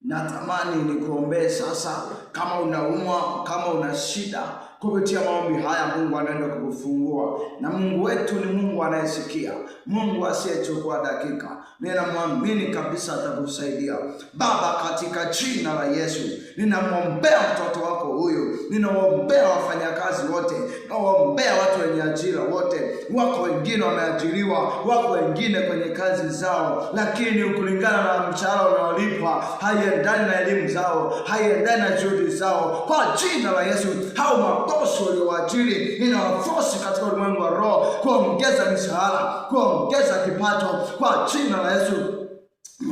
Natamani nikuombee sasa, kama unaumwa, kama una shida, kupitia maombi haya Mungu anaenda kukufungua. Na Mungu wetu ni Mungu anayesikia, Mungu asiyechukua dakika. Ninamwamini kabisa atakusaidia. Baba, katika jina la Yesu, ninamwombea mtoto wako huyu, ninawaombea wafanyakazi wote, nawaombea watu wenye ajira wote. Wako wengine wameajiriwa, wako wengine kwenye kazi zao, lakini kulingana na mshahara unaolipwa haiendani na elimu zao, haiendani na juhudi zao. Kwa jina la Yesu, hao mabosi waliowaajiri ninawafosi katika ulimwengu wa roho kuongeza mishahara, kuongeza kipato kwa jina la Yesu.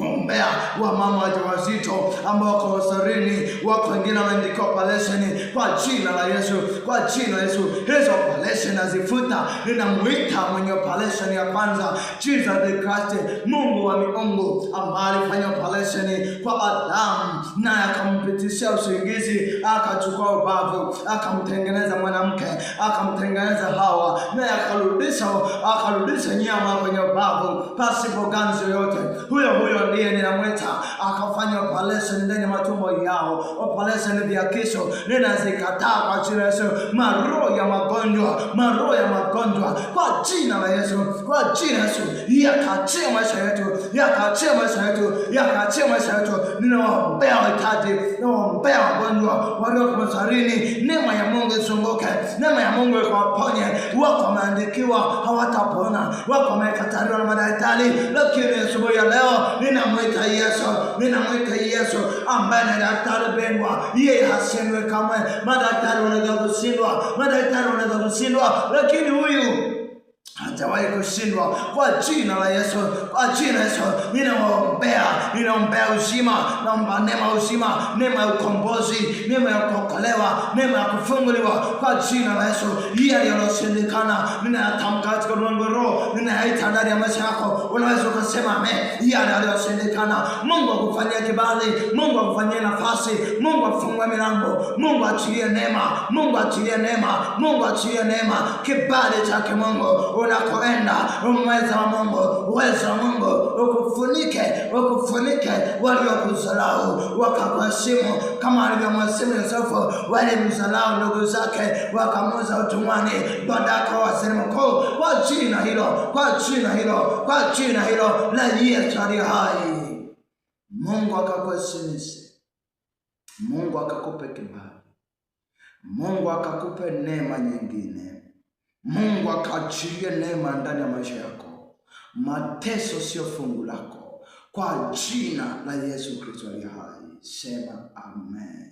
Ombea wamama wajawazito ambao wako hospitalini, wako wengine wameandikiwa operesheni kwa jina la Yesu, kwa jina la Yesu, hizo operesheni nazifuta. Ninamuita mwenye operesheni ya kwanza, Jesus the Christ, Mungu wa miungu, ambaye alifanya operesheni kwa Adamu, naye akampitishia usingizi, akachukua ubavu, akamtengeneza mwanamke, akamtengeneza Hawa, naye akarudisha nyama kwenye ubavu pasipo ganzi yoyote. Huyo huyo ndiye ninamwita akafanya operation ndani ya matumbo yao, operation vya kesho ninazikataa kwa jina la Yesu. Maroho ya magonjwa, maroho ya magonjwa kwa jina la Yesu, kwa jina la Yesu, yakachia maisha yetu, yakachia maisha yetu, yakachia maisha yetu. Ninawaombea wahitaji, ninawaombea wagonjwa walioko hospitalini, neema ya Mungu izunguke, neema ya Mungu ikawaponye. Wako wameandikiwa hawatapona, wako wamekataliwa na madaktari, lakini asubuhi ya leo ninamwita Yesu, ninamwita Yesu ambaye ni daktari bingwa. Yeye hashindwi kamwe. Madaktari wanaweza kushindwa, madaktari wanaweza kushindwa, lakini huyu hajawahi kushindwa. Kwa jina la Yesu, kwa jina la Yesu ninawaombea, ninaombea uzima, naomba neema uzima, neema ya ukombozi, neema ya kuokolewa, neema ya kufunguliwa kwa jina la Yesu. Yale yaliyoshindikana ninayatamka katika ulimwengu wa roho, ninayaita ndani ya maisha yako. Unaweza ukasema amen. Yale yaliyoshindikana, Mungu akufanyie kibali, Mungu akufanyie nafasi, Mungu afungue milango, Mungu achilie neema, Mungu achilie neema, Mungu achilie neema, kibali chake Mungu unakoenda, uweza wa Mungu, uwezo wa Mungu ukufunike, ukufunike. Waliokudharau wakakuheshimu kama alivyomheshimu Yusufu, walimdharau ndugu zake wakamuuza utumwani, baadaye akawa waziri mkuu. Kwa jina hilo, kwa jina hilo, kwa jina hilo la Yesu aliye hai, Mungu akakuheshimishe, Mungu akakupe kibali, Mungu akakupe neema nyingine. Mungu akaachilie neema ndani ya maisha yako. Mateso sio fungu lako, kwa jina la Yesu Kristo aliye hai, sema amen.